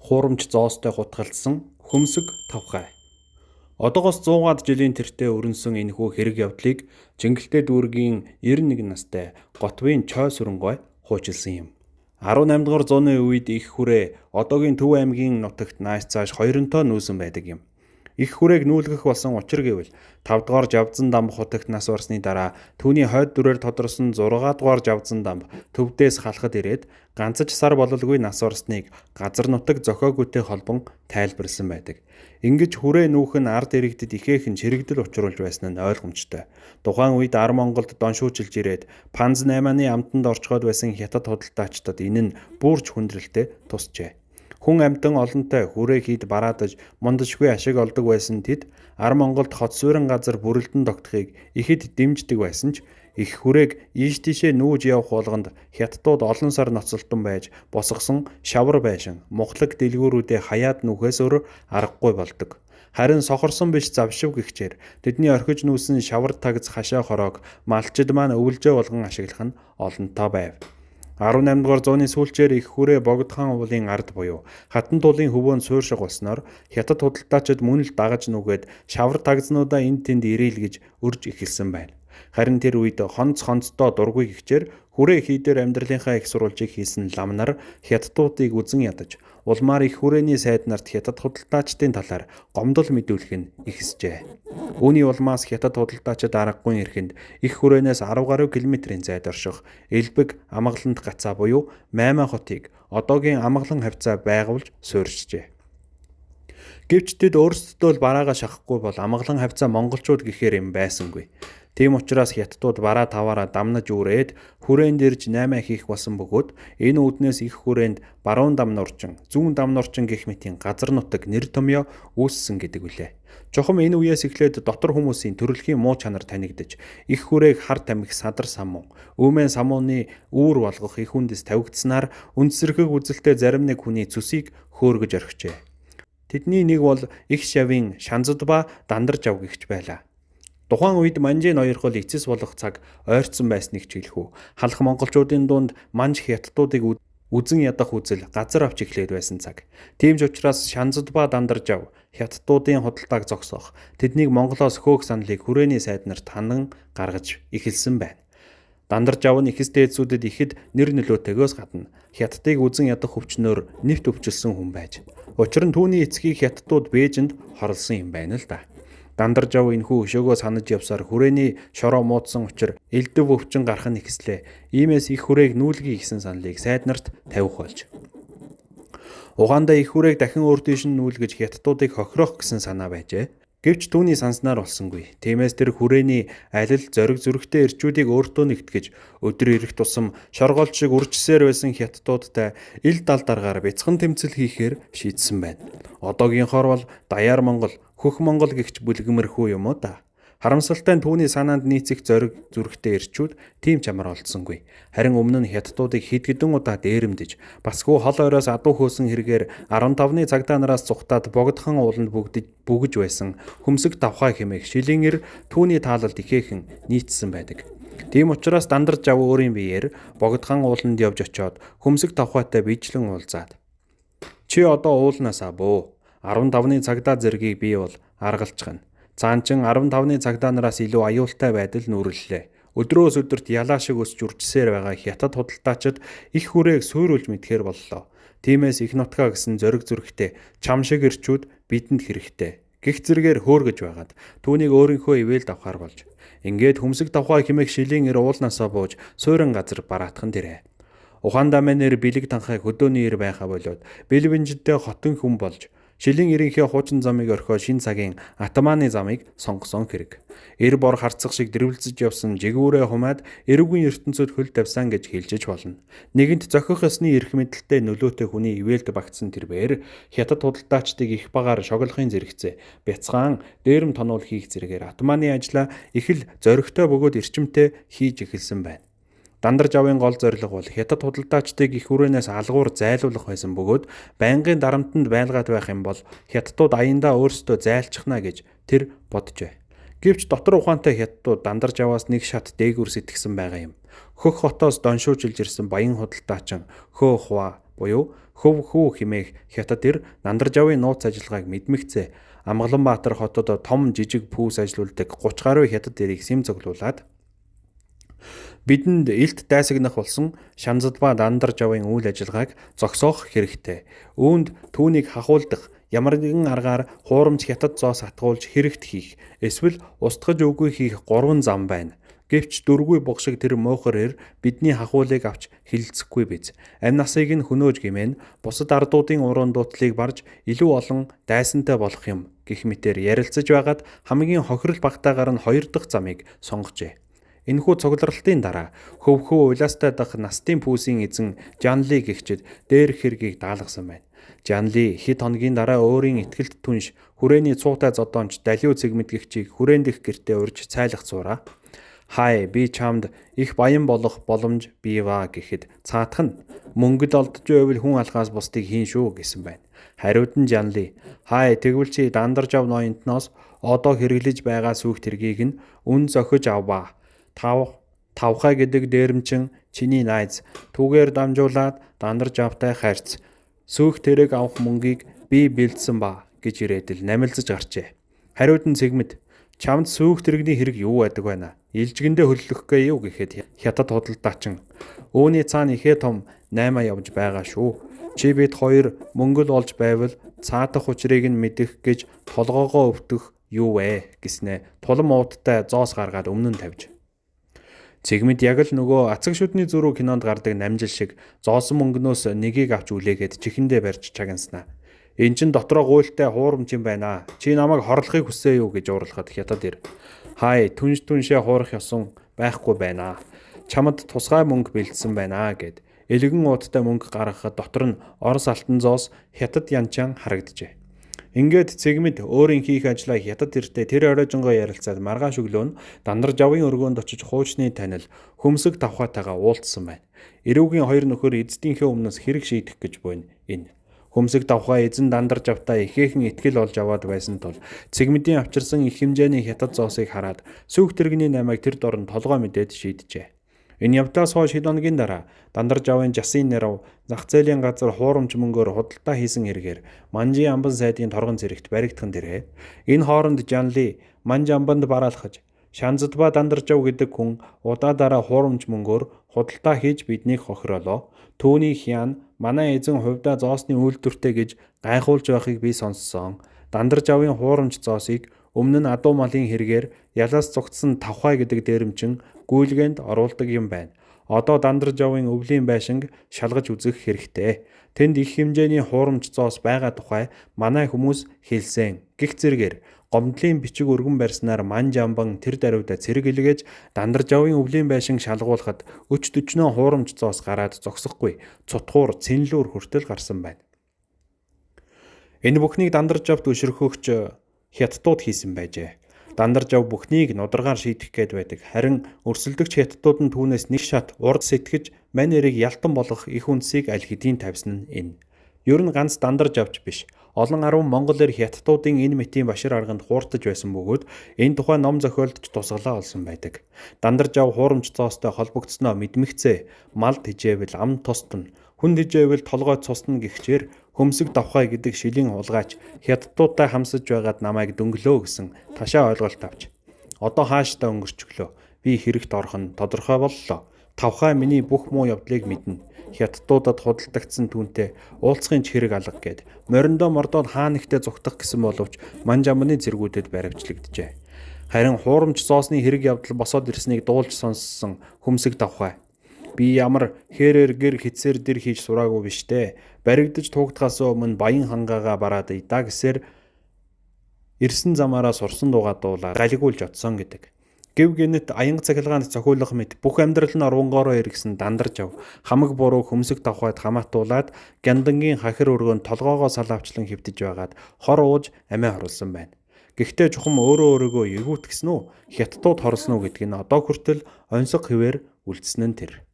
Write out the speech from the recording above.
Хуурамч зоостой хутгалдсан хөмсөг тавхай. Одоогоос 100-аад жилийн тэртээ өрнөсөн энэхүү хэрэг явдлыг Чингэлтэй дүүргийн 91 настай Готвын Чой Сүрэнгой хуучилсан юм. 18 дугаар зууны үед их хүрээ одоогийн Төв аймгийн нутагт нааш цааш хоёрынтоо нүүсэн байдаг юм. Их хүрээг нүүлгэх болсон учир гэвэл 5 дугаар Жавзан дамб хутагт нас барсны дараа түүний хойд дүрээр тодорсон 6 дугаар Жавзан дамб төвдөөс халахад ирээд ганцаж сар бололгүй нас барсныг газар нутаг зохиогүйтэй холбон тайлбарласан байдаг. Ингэж хүрээ нүүх нь ард иргэдэд ихээхэн чирэгдэл учруулж байсан нь ойлгомжтой. Тухайн үед Ар Монголд доншуучилж ирээд Панз 8-ны амтанд орчхоод байсан хятад худалдаачдад энэ нь бүрч хүндрэлтэй тусчээ. Хүн амьтан олонтой хүрээ хийд бараадаж мундашгүй ашиг олдог байсан тэд Ар Монголд хот суурин газар бүрэлдэн тогтохыг ихэд дэмждэг байсан ч их хүрээг ийш тийшээ нүүж явах болгонд хятадууд олон сар ноцолдон байж босгосон шавар байшин, мухлаг дэлгүүрүүдээ хаяад нүүхээс өөр аргагүй болдог. Харин сохорсон биш завшив гэгчээр тэдний орхиж нүүсэн шавар тагз хашаа хороог малчид маань өвөлжөө болгон ашиглах нь олонтоо байв. 18 дугаар зууны сүүлчээр их хүрээ Богдхан уулын ард буюу Хатан тулын хөвөөнд суурьшиг болсноор хятад худалдаачид мөн л дагаж нүгээд шавар тагзнуудаа энд тэнд ирийл гэж үрж эхэлсэн байна. Харин тэр үед хонц хонцдоо дургүй гэгчээр хүрээ хийдээр амьдралынхаа их сурвалжийг хийсэн лам нар хятадуудыг үзен ядаж улмаар их хүрээний сайд нарт хятад худалдаачдын талаар гомдол мэдүүлэх нь ихсжээ. Үүний улмаас хятад худалдаачид аргагүй эрхэнд их хүрээнээс 10 гаруй километрийн зайд орших Элбэг Амгалант гацаа буюу Маймаа хотыг одоогийн Амгалан хавьцаа байгуулж суурьшжээ. Гэвч тэд өөрсдөө л бараагаа шахахгүй бол Амгалан хавьцаа монголчууд гэхээр юм байсангүй. Тийм учраас хятадууд бараа таваараа дамнаж үүрээд хүрээнд ирж наймаа хийх болсон бөгөөд энэ үүднээс их хүрээнд баруун дамнуурчин, зүүн дамнуурчин гэх мэтийн газар нутаг нэр томьёо үүссэн гэдэг үлээ. Чухам энэ үеэс эхлээд дотор хүмүүсийн төрөлхийн муу чанар танигдаж, их хүрээг хар тамхи садар самуун, өөмэн самууны үүр болгох их үндэс тавигдсанаар үндсэрхэг үзэлтэй зарим нэг хүний цөсийг хөөргөж орхижээ. Тэдний нэг бол их шавийн Шанзад ба Дандар жав гэгч байлаа. Тухайн үед Манжийн ноёрхол эцэс болох цаг ойртсон байсныг ч хэлэх үү. Халах монголчуудын дунд манж хятадуудыг үзен ядах үзэл газар авч эхлээд байсан цаг. Тийм ч учраас Шанзад ба Дандаржав хятадуудын худалдааг зогсоох, тэднийг Монголоос хөөх саналыг хүрээний сайд нарт ханан гаргаж эхэлсэн байна. Дандаржав нь ихэс дээдсүүдэд ихэд нэр нөлөөтэйгөөс гадна хятадыг үзен ядах өвчнөөр нэвт өвчлсөн хүн байж. Учир нь түүний эцгийг хятадууд Бээжинд хорлсон юм байна л да. Дандаржав энэхүү өшөөгөө санаж явсаар хүрээний шороо муудсан учир элдв өвчин гарах нь ихслээ. Иймээс их хүрээг нүүлгий гэсэн саналыг сайд нарт тавих болж. Угаандаа их хүрээг дахин өөр тийш нь нүүлгэж хятадуудыг хохироох гэсэн санаа байжээ. Гэвч түүний санснаар болсонгүй. Тиймээс тэр хүрээний алил зориг зүрхтэй эрчүүдийг өөртөө нэгтгэж өдөр ирэх тусам шоргоолж шиг үржсээр байсан хятадуудтай ил дал даргаар бяцхан тэмцэл хийхээр шийдсэн байна. Одоогийнхоор бол даяар Монгол, хөх Монгол гэгч бүлгэмэрхүү юм уу да. Харамсалтай нь түүний санаанд нийцэх зориг зүрхтэй эрчүүд тийм чамар олдсонгүй. Харин өмнө нь хятадуудыг хэд хэдэн удаа дээрэмдэж, басгүй хол ойроос адуу хөөсөн хэрэгээр 15-ны цагдаа нараас зүхтаад Богдхан ууланд бүгдэж бүгэж байсан хөмсөг давхай хэмээх шилийн эр түүний таалалд ихээхэн нийцсэн байдаг. Тийм учраас Дандар жав өөрийн биеэр Богдхан ууланд явж очиод хөмсөг давхайтай биежлэн уулзаад "Чи одоо уулнаасаа буу. 15-ны цагдаа зэргийг би бол аргалчихна. Цаан чин 15-ны цагдаа нараас илүү аюултай байдал нүүрлэлээ. Өдрөөс өдөрт ялаа шиг өсч үржсээр байгаа хятад худалдаачид их хүрээг суйруулж мэдхээр боллоо. Тиймээс их нутгаа гэсэн зориг зүрхтэй чам шиг эрчүүд бидэнд хэрэгтэй" гэх зэргээр хөөргөж байгаад түүнийг өөрийнхөө ивээлд авахар болж. Ингээд хөмсөг давхай хэмээх шилийн эр уулнаасаа бууж суурин газар бараатхан дэрэ. Ухаандаа мэнээр бэлэг танхай хөдөөний эр байхаа болоод бэлбэнжидтэй хотон хүн болж Шилийн эрийнхээ хуучин замыг орхиод шин цагийн атаманы замыг сонгосон хэрэг. Эр бор харцах шиг дэрвэлзэж явсан жигүүрээ хумаад эрүүгийн ертөнцөд хөл тавьсан гэж хэлжиж болно. Нэгэнт зохих ёсны эрх мэдэлтэй нөлөөтэй хүний ивээлд багтсан тэрбээр хятад худалдаачдыг их багаар шоглохын зэрэгцээ бяцхан дээрэм тонуул хийх зэрэгээр атаманы ажлаа их л зоригтой бөгөөд эрчимтэй хийж эхэлсэн байна. Дандар жавын гол зорилго бол хятад худалдаачдыг их хүрээнээс алгуур зайлуулах байсан бөгөөд байнгын дарамтанд байлгаад байх юм бол хятадууд аяндаа өөрсдөө зайлчихна гэж тэр боджээ. Гэвч дотор ухаантай хятадууд Дандар жаваас нэг шат дээгүүр сэтгсэн байгаа юм. Хөх хотоос доншуучилж ирсэн баян худалдаачин Хөө Хуа буюу Хөв хүү хэмээх хятад эр Нандаржавын нууц ажиллагааг мэдмэгцээ Амгаланбаатар хотод том жижиг пүүс ажилуулдаг 30 гаруй хятад эрийг сэм цуглуулад бидэнд илт дайсагнах болсон Шанзадба Дандаржавын үйл ажиллагааг зогсоох хэрэгтэй. Үүнд түүнийг хахуулдах ямар нэгэн аргаар хуурамч хятад зоос атгуулж хэрэгт хийх эсвэл устгаж үгүй хийх 3 зам байна. Гэвч дөрвгүй буг шиг тэр муухар эр бидний хахуулыг авч хилэлцэхгүй биз. Амь насыг нь хөнөөж гимэн бусад ардуудын уран дуудлыг барж илүү олон дайсантай болох юм гэх мэтээр ярилцаж байгаад хамгийн хохирол багтаагаар нь 2 дахь замыг сонгожээ. Энэхүү цугларалтын дараа хөвхөө улаастай дах настын пүүсийн эзэн Жанли гэгчид дээр хэргийг даалгасан байна. Жанли хэд хоногийн дараа өөрийн итгэлт түнш хүрээний цуутай зодоонч далиу цэгмэд гэгчийг хүрээн дэх гэртээ урьж цайлах зураа. Хай би чамд их баян болох боломж бий ва гэхэд цаатах нь мөнгөд олдож байвал хүн алхаас бусдыг хийн шүү гэсэн байна. Хариуд нь Жанли хай тэгвэл чи Дандаржав ноёнтноос одоо хэрэглэж байгаа сүйх тэргийг нь үн зохиж авбаа. Тавхай гэдэг дээрэмчин чиний найз түүгээр дамжуулаад Дандаржавтай харьц. Сүйх тэрэг авах мөнгийг би бэлдсэн ба гэж ирээд л намилзаж гарчээ. Хариуд нь цэгмэд чамд сүйх тэрэгний хэрэг юу байдаг байна? Илжгэндээ хөллөх гээ юу гэхэд хятад худалдаачин үүний цаана ихээ том 8 явж байгаа шүү. Чи бид хоёр мөнгө л олж байвал цаадах учрыг нь мэдэх гэж толгоогоо өвтөх юу вэ гэснээ тулам ууттай зоос гаргаад өмнө нь тавьж. Цэгмэд яг л нөгөө ацаг шүдний зөрүү кинонд гардаг намжил шиг зоосон мөнгнөөс нэгийг авч үлээгээд чихэндээ барьж чагнаснаа. Эн чин дотроо гуйлтай хуурамч юм байна. Чи намайг хорлохыг хүссэн юу гэж уурлахад хятад ир. Хай түнш түншээ хуурах ёсон байхгүй байна. Чамд тусгай мөнгө бэлдсэн байна гэд. Элгэн ууттай мөнгө гаргахад дотор нь Орос алтан зоос хятад янчаан харагджээ. Ингээд цэгмэд өөрийн хийх ажлаа хятад эртээ тэр оройжонгоо ярилцаад маргааш өглөө нь Дандаржавын өргөөнд очиж хуучны танил хөмсөг тавхайтайгаа уулзсан байна. Эрүүгийн хоёр нөхөр эздийнхээ өмнөөс хэрэг шийдэх гэж буйна энэ. Хөмсөг давхай эзэн Дандаржавтай ихээхэн итгэл олж аваад байсан тул цэгмэдийн авчирсан их хэмжээний хятад зоосыг хараад сүүх тэрэгний наймааг тэр дорн толгой мэдээд шийджээ. Энэ явдлаас хойш хэд хоногийн дараа Дандаржавын жасын нэрв зах зээлийн газар хуурамч мөнгөөр худалдаа хийсэн хэрэгээр Манжийн амбан сайдын торгон зэрэгт баригдхан дээрээ энэ хооронд Жанли Манж амбанд бараалхаж Шанзадба Дандаржав гэдэг хүн удаа дараа хуурамч мөнгөөр худалдаа хийж биднийг хохироолоо. Түүний хян манай эзэн хувьдаа зоосны үйлдвэртэй гэж гайхуулж байхыг би сонссон. Дандаржавын хуурамч зоосыг өмнө нь адуу малын хэрэгээр ялаас зугтсан тавхай гэдэг дээрэмчин гүйлгээнд оруулдаг юм байна. Одоо Дандаржавын өвлийн байшинг шалгаж үзэх хэрэгтэй. Тэнд их хэмжээний хуурамч зоос байгаа тухай манай хүмүүс хэлсэн. Гэх зэргээр гомдлын бичиг өргөн барьснаар Манжамбан тэр даруйда цэрэг илгээж Дандаржавын өвлийн байшин шалгуулахад өч төчнөө хуурамч зоос гараад зогсохгүй цутгуур цэнлүүр хүртэл гарсан байна. Энэ бүхнийг Дандаржавт өшөрхөгч хятадууд хийсэн байжээ. Дандаржав бүхнийг нударгаар шийдэх гээд байдаг. Харин өрсөлдөгч хятадууд нь түүнээс нэг шат урд сэтгэж мань эрийг ялтан болгох их үндсийг аль хэдийн тавьсан нь энэ. Ер нь ганц Дандаржавч биш. Олон арван монгол эр хятадуудын энэ мэтийн башир арганд хууртаж байсан бөгөөд энэ тухай ном зохиолдож тусгалаа олсон байдаг. Дандаржав хуурамч зоостой холбогдсноо мэдмэгцээ мал тижээвэл ам тустна, хүн тижээвэл толгой цусна гихчээр хөмсөг давхай гэдэг шилийн хулгайч хятадуудтай хамсаж байгаад намайг дөнгөлөө гэсэн ташаа ойлголт авч одоо хаашдаа өнгөрчглөө. Би хэрэгт орох нь тодорхой боллоо. Тавхай миний бүх муу явдлыг мэднэ. Хятадуудад худалдагдсан түүнтэй уулзахын ч хэрэг алга гэд мориндоо мордоод хаа нэгтээ зугтах гэсэн боловч Манжамны зэргүүдэд баривчлагджээ. Харин хуурамч зоосны хэрэг явдал босоод ирснийг дуулж сонссон хөмсөг давхай би ямар хээрээр гэр хитсээр дэр хийж сураагүй биш дээ. Баригдаж туугдахаас өмнө баян хангаагаа бараад идаа гэсээр ирсэн замаараа сурсан дуугаа дуулаад галигуулж одсон гэдэг. Гэв гинэт аянга цахилгаанд цохиулах мэт бүх амьдрал нь орвонгоороо эргэсэн Дандаржав хамаг буруу хөмсөг давхайд хамаатуулаад Гяндангийн хахир өргөөнд толгоогоо салаавчлан хэвтэж байгаад хор ууж амиа хорлсон байна. Гэхдээ чухам өөрөө өөрийгөө эгүүтгсэн үү, хятадууд хорлсон уу гэдг нь одоо хүртэл оньсого хэвээр үлдсэн нь тэр.